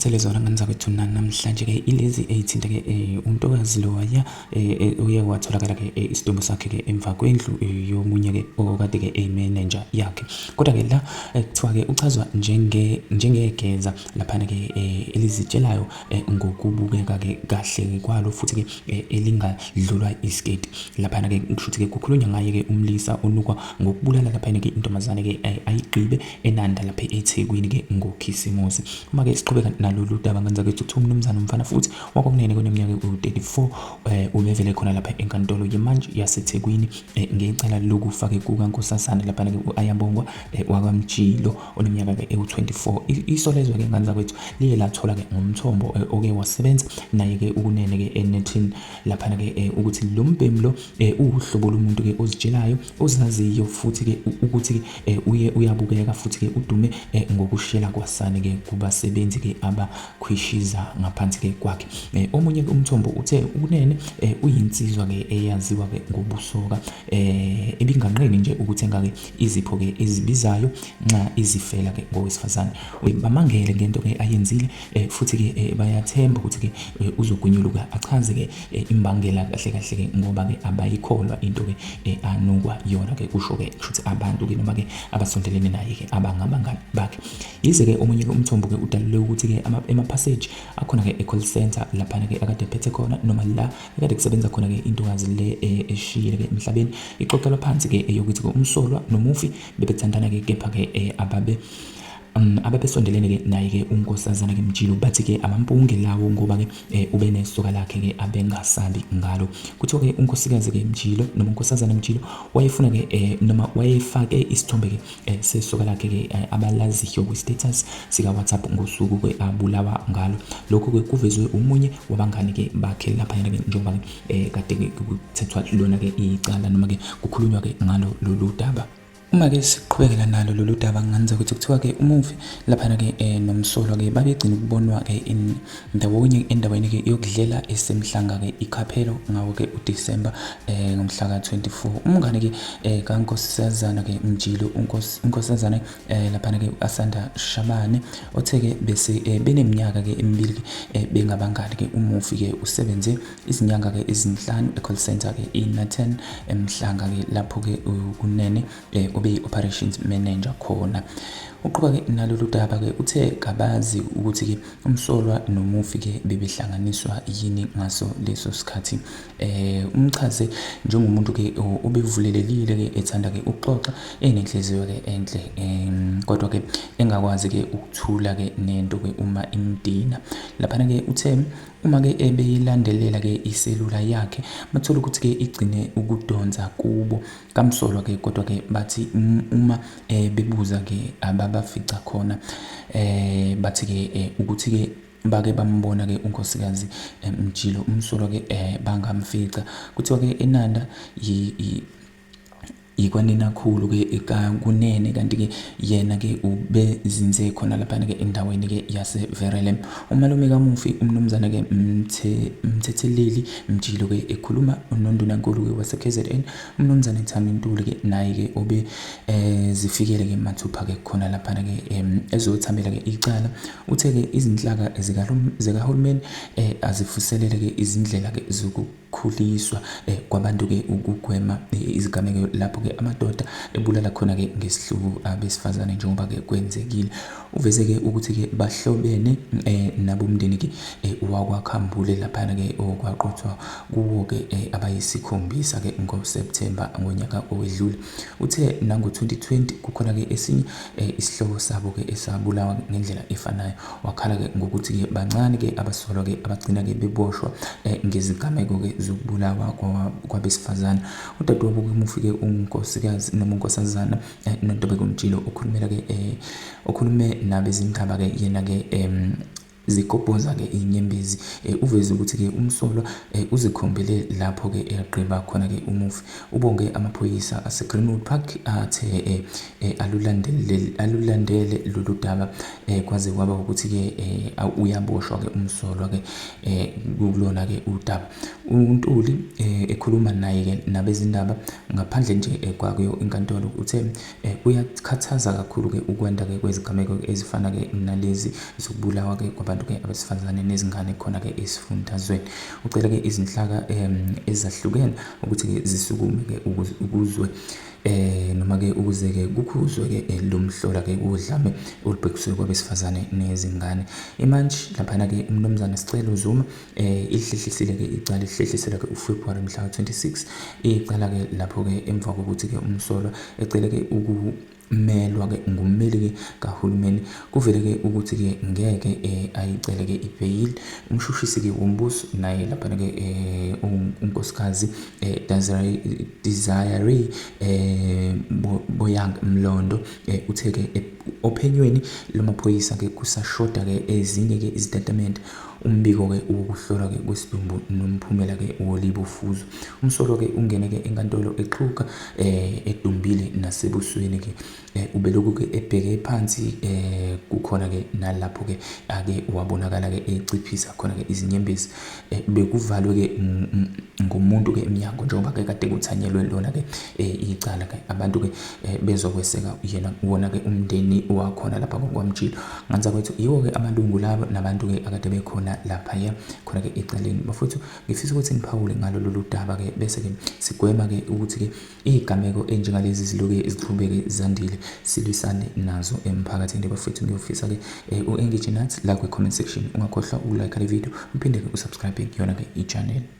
Sele zona ngane zakwethu namhlanje-ke ilezi ey'thinta-ke untokazi lowaya uye watholakala-ke isidumbu sakhe-ke emva kwendlu yomunye-ke okade-ke eyimenenja yakhe. Kodwa-ke la kuthiwa-ke uchazwa njengegeza laphana-ke elizitshelayo ngokubukeka-ke kahle kwalo futhi-ke elingadlulwa isiketi. Laphana-ke kusho ukuthi-ke kukhulunywa ngaye-ke umlisa onukwa ngokubulala laphana-ke intombazane-ke ayigqibe eNanda lapha eThekwini-ke ngoKhisimusi. Uma-ke siqhubeka nalolu daba ngenza kwethu kuthiwa umnumzane umfana futhi wakwaKunene koneminyaka ewu-34 ubevele khona lapha enkantolo yemantshi yaseThekwini ngecala lokufa-ke kukaNkosazana laphana-ke u-Ayabongwa wakwaMjilo oneminyaka-ke ewu-24. Isolezwe-ke ngane zakwethu liye lathola-ke ngomthombo oke wasebenza naye-ke uKunene-ke eNethin laphana-ke ukuthi lo mbhemu lo uwuhlobo lomuntu-ke ozitshelayo ozaziyo futhi-ke ukuthi-ke uye uyabukeka futhi-ke udume ngokushela kwasani-ke kubasebenzi-ke abakhwishiza ngaphansi-ke kwakhe. Omunye-ke umthombo uthe uKunene uyinsizwa-ke eyaziwa-ke ngobusoka ebinganqeni nje ukuthenga-ke izipho-ke ezibizayo nxa izifela-ke ngowesifazane. Bamangele ngento-ke ayenzile futhi-ke bayathemba ukuthi-ke uzogwinyuluka achaze-ke imbangela kahle kahle-ke ngoba-ke abayikholwa into-ke anukwa yona-ke kusho-ke kushuthi abantu-ke noma-ke abasondelene naye-ke abangabangani bakhe. Yize-ke omunye-ke umthombo-ke udalule ukuthi-ke emaphaseji akhona-ke e-call centre laphana-ke akade ephethe khona noma la ekade kusebenza khona-ke intokazi le eshiyile-ke emhlabeni ixoxelwa phansi-ke eyokuthi-ke umsolwa nomufi bebethandana-ke kepha-ke ababe ababesondelene-ke naye-ke uNkosazana-ke Mjilo bathi-ke amampunge lawo ngoba-ke ubenesoka lakhe-ke abengasabi ngalo. Kuthiwa-ke uNkosikazi-ke Mjilo noma uNkosazana Mjilo wayefuna-ke noma wayefake isithombe-ke sesoka lakhe-ke abalaziyo kwi-status sika-WhatsApp ngosuku-ke abulawa ngalo. Lokhu-ke kuvezwe omunye wabangani-ke bakhe laphayana-ke njengoba-ke kade-ke kuthethwa lona-ke icala noma-ke kukhulunywa-ke ngalo lolu daba. Uma-ke siqhubekela nalo lolu daba ngingenza ukuthi kuthiwa-ke umufi laphana-ke nomsolwa-ke babegcina ukubonwa-ke ndawonye endaweni-ke yokudlela eseMhlanga-ke iKhaphelo ngawo-ke uDisemba ngomhla ka-24. Umngane-ke kaNkosazana-ke Mjilo uNkosazana laphana-ke u-Asanda Shabane othe-ke bese beneminyaka-ke emibili-ke bengabangani-ke umufi-ke usebenze Izinyanga-ke ezinhlanu e-call centre-ke i-Nathan eMhlanga-ke lapho-ke uKunene obeyi-operations manager khona. Uqhuba-ke nalolu daba-ke uthe kabazi ukuthi-ke umsolwa nomufi-ke bebehlanganiswa yini ngaso leso sikhathi. Umchaze njengomuntu-ke obevulelekile-ke ethanda-ke ukuxoxa enenhliziyo-ke enhle kodwa-ke engakwazi-ke ukuthula-ke nento-ke uma imdina. Laphana-ke uthe Uma-ke ebeyilandelela-ke iselula yakhe, bathola ukuthi-ke igcine ukudonsa kubo kamsolwa-ke kodwa-ke bathi uma bebuza-ke ababafica khona bathi-ke ukuthi-ke bake bambona-ke uNkosikazi Mjilo umsolwa-ke bangamfica. Kuthiwa-ke eNanda Yikwaninakhulu-ke kaKunene kanti-ke yena-ke ubezinze khona laphana-ke endaweni-ke yaseVerelem. Umalume kamufi uMnumzane-ke Mthetheleli Mjilo-ke ekhuluma noNdunankulu-ke wase-KZN uMnumzane Thami Ntuli-ke naye-ke obe zifikele-ke mathupha-ke khona laphana-ke ezothamela-ke icala. Uthe-ke izinhlaka zikahulumeni azivuselele-ke izindlela-ke khuliswa kwabantu-ke ukugwema izigameko lapho-ke amadoda ebulala khona-ke ngesihluku abesifazane njengoba-ke kwenzekile. Uveze-ke ukuthi-ke bahlobene nabomndeni-ke wakwaKhambule laphana-ke okwaqothwa kuwo-ke abayisikhombisa-ke ngoSepthemba ngonyaka owedlule. Uthe nango-2020 kukhona-ke esinye isihlobo sabo-ke esabulawa ngendlela efanayo. Wakhala-ke ngokuthi-ke bancane-ke abasolwa-ke abagcina-ke beboshwa ngezigameko-ke zokubulawa kwabesifazane. Udadewabo-ke umufi-ke uNkosikazi noma uNkosazana Nontobeko Mjilo okhulumela-ke okhulume nabezindaba-ke yena-ke zigobhoza-ke iy'nyembezi uveze ukuthi-ke umsolwa uzikhombele lapho-ke egqiba khona-ke umufi. Ubonge amaphoyisa aseGreenwood Park athe alulandele alulandele lolu daba kwaze kwaba ukuthi-ke uyaboshwa-ke umsolwa-ke kulona-ke udaba. UNtuli ekhuluma naye-ke nabezindaba ngaphandle nje kwakuyo inkantolo uthe kuyakhathaza kakhulu-ke ukwanda-ke kwezigameko ezifana-ke nalezi zokubulawa-ke kwabantu. kubantu-ke abesifazane nezingane khona-ke esifundazweni. Ucele-ke izinhlaka ezahlukene ukuthi-ke zisukume-ke ukuzwe noma-ke ukuze-ke kukhuzwe-ke lo mhlola-ke wodlame olubhekiswe kwabesifazane nezingane. Imantshi laphana-ke uMnumzane Sicelo Zuma ilihlehlisile-ke icala lihlehliselwa-ke uFebruwari mhla ka-26 icala-ke lapho-ke emva kokuthi-ke umsolwa ecele-ke ukumelwa-ke ngummeli-ke kahulumeni. Kuvele-ke ukuthi-ke ngeke ayicele-ke ibheyili. Umshushisi-ke wombuso naye laphana-ke uNkosikazi Desiree Boyang Mlondo uthe-ke ophenyweni lwamaphoyisa-ke kusashoda-ke ezinye-ke izitatimende, umbiko-ke wokuhlolwa-ke kwesidumbu nomphumela-ke wolibofuzo. Umsolwa-ke ungene-ke enkantolo exhuga edumbile nasebusweni-ke. Ubelokhu-ke ebheke phansi kukhona-ke nalapho-ke ake wabonakala-ke eciphisa khona-ke izinyembezi. Bekuvalwe-ke ngomuntu-ke emnyango njengoba-ke kade kuthanyelwe lona-ke icala-ke abantu-ke bezokweseka yena wona-ke umndeni wakhona lapha kwaMjilo. Ngane zakwethu yiwo-ke amalungu labo nabantu-ke akade bekhona laphaya khona-ke ecaleni. Bafowethu ngifisa ukuthi niphawule ngalo lolu daba-ke bese-ke sigwema-ke ukuthi-ke Izigameko ezinjengalezi ziloke ziqhubeke zandile, silwisane nazo emphakathini. Bafethu ngiyofisa-ke u-engage nathi la kwi-comment section. Ungakhohlwa uku-like le video, uphinde-ke u-subscribe kuyona-ke i-channel.